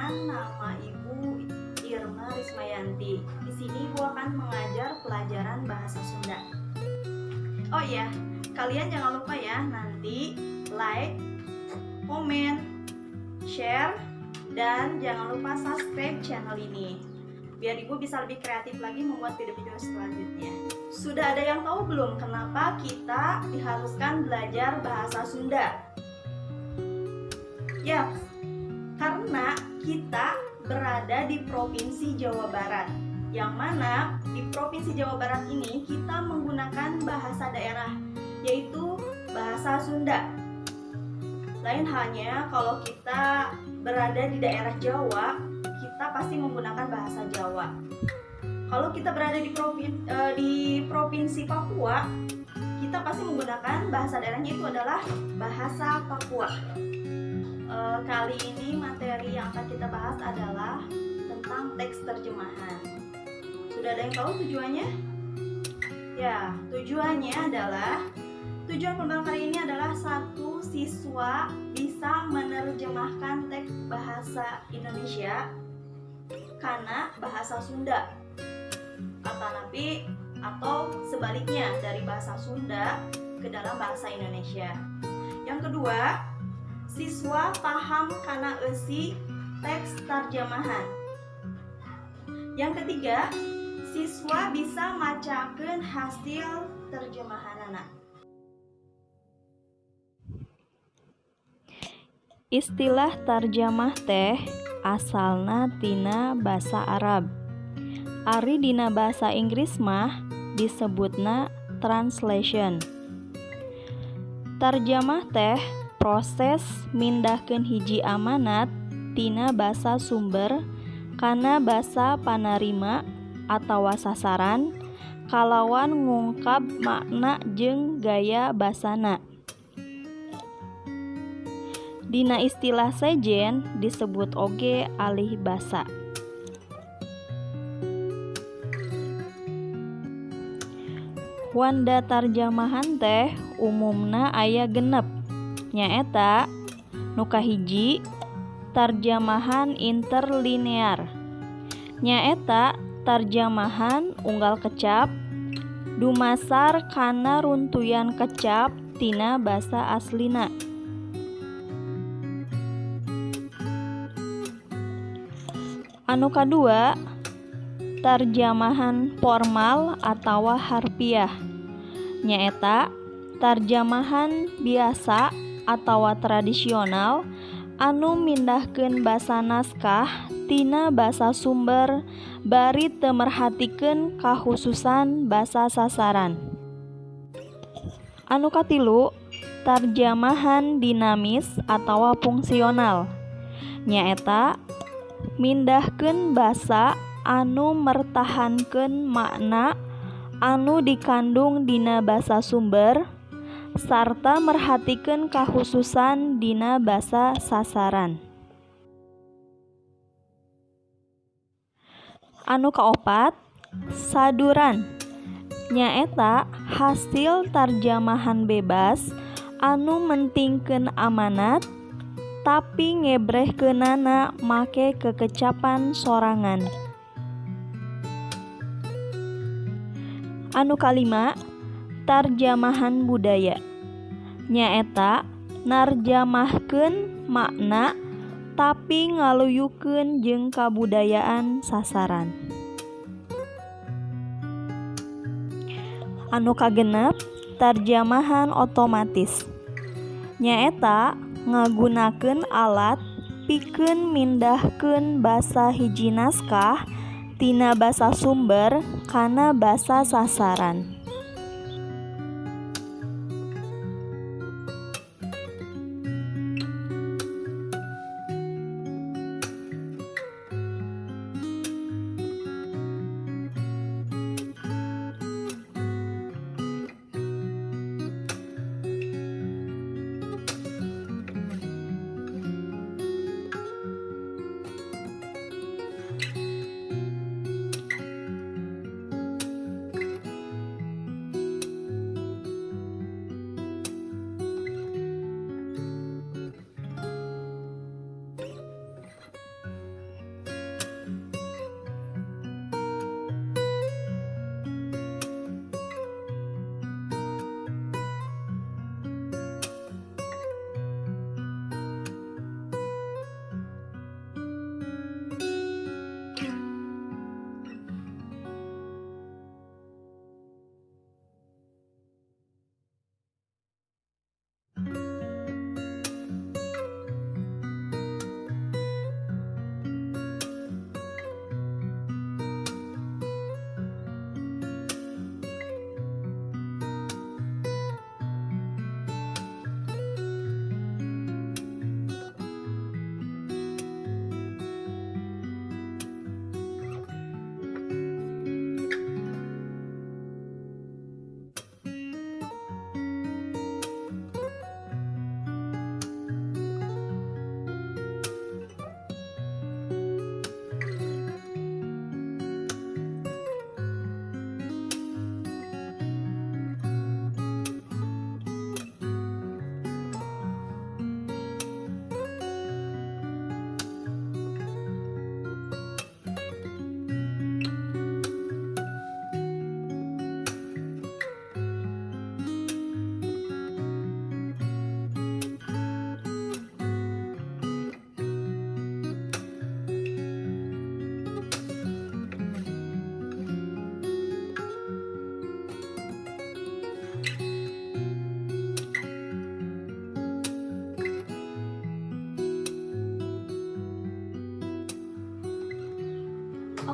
Perkenalkan, nama Ibu Irma Rismayanti. Di sini Ibu akan mengajar pelajaran bahasa Sunda. Oh iya, kalian jangan lupa ya nanti like, komen, share, dan jangan lupa subscribe channel ini biar Ibu bisa lebih kreatif lagi membuat video-video selanjutnya. Sudah ada yang tahu belum kenapa kita diharuskan belajar bahasa Sunda? Ya, karena kita berada di Provinsi Jawa Barat, yang mana di Provinsi Jawa Barat ini kita menggunakan bahasa daerah, yaitu bahasa Sunda. Lain halnya kalau kita berada di daerah Jawa, kita pasti menggunakan bahasa Jawa. Kalau kita berada di Provinsi Papua, kita pasti menggunakan bahasa daerahnya itu adalah bahasa Papua. Kali ini materi yang akan kita bahas adalah tentang teks terjemahan. Sudah ada yang tahu tujuannya? Ya, tujuannya adalah tujuan pembahasan kali ini adalah satu siswa bisa menerjemahkan teks bahasa Indonesia karena bahasa Sunda atau sebaliknya dari bahasa Sunda ke dalam bahasa Indonesia. Yang kedua, siswa paham kana eusi teks terjemahan. Yang ketiga, siswa bisa macakeun hasil terjemahanana. Istilah tarjamah teh asalna tina basa Arab. Ari dina bahasa Inggris mah disebutna translation. Tarjamah teh proses mindahkeun hiji amanat tina basa sumber kana basa panarima atawa sasaran kalawan ngungkap makna jeung gaya basana. Dina istilah sejen disebut oge alih basa. Wanda tarjamahan teh umumna aya 6, nyaeta nu kahiji tarjamahan interlinear, nyaeta tarjamahan unggal kecap dumasar kana runtuyan kecap tina basa aslina. Anu kadua, tarjamahan formal atawa harfiah, nyaeta tarjamahan biasa atawa tradisional anu mindahkeun basa naskah tina basa sumber bari teu merhatikeun kahususan basa sasaran. Anu katilu, tarjamahan dinamis atawa fungsional, nyaeta mindahkeun basa anu mertahankeun makna anu dikandung dina basa sumber sarta merhatikeun kahususan dina basa sasaran. Anu kaopat, saduran, nyaeta hasil tarjamahan bebas anu mentingkeun amanat tapi ngebrehkeunana make kekecapan sorangan. Anu kalima, tarjamahan budaya, nyaeta narjamahkeun makna tapi ngaluyukeun jeung kabudayaan sasaran. Anu kagenep, tarjamahan otomatis, nyaeta ngagunakeun alat pikeun mindahkeun basa hiji naskah tina basa sumber kana basa sasaran.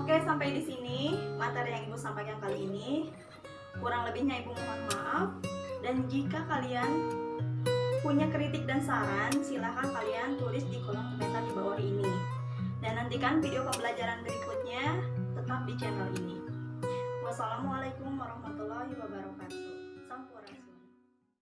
Oke, sampai di sini materi yang Ibu sampaikan kali ini. Kurang lebihnya Ibu mohon maaf. Dan jika kalian punya kritik dan saran, silahkan kalian tulis di kolom komentar di bawah ini. Dan nantikan video pembelajaran berikutnya tetap di channel ini. Wassalamualaikum.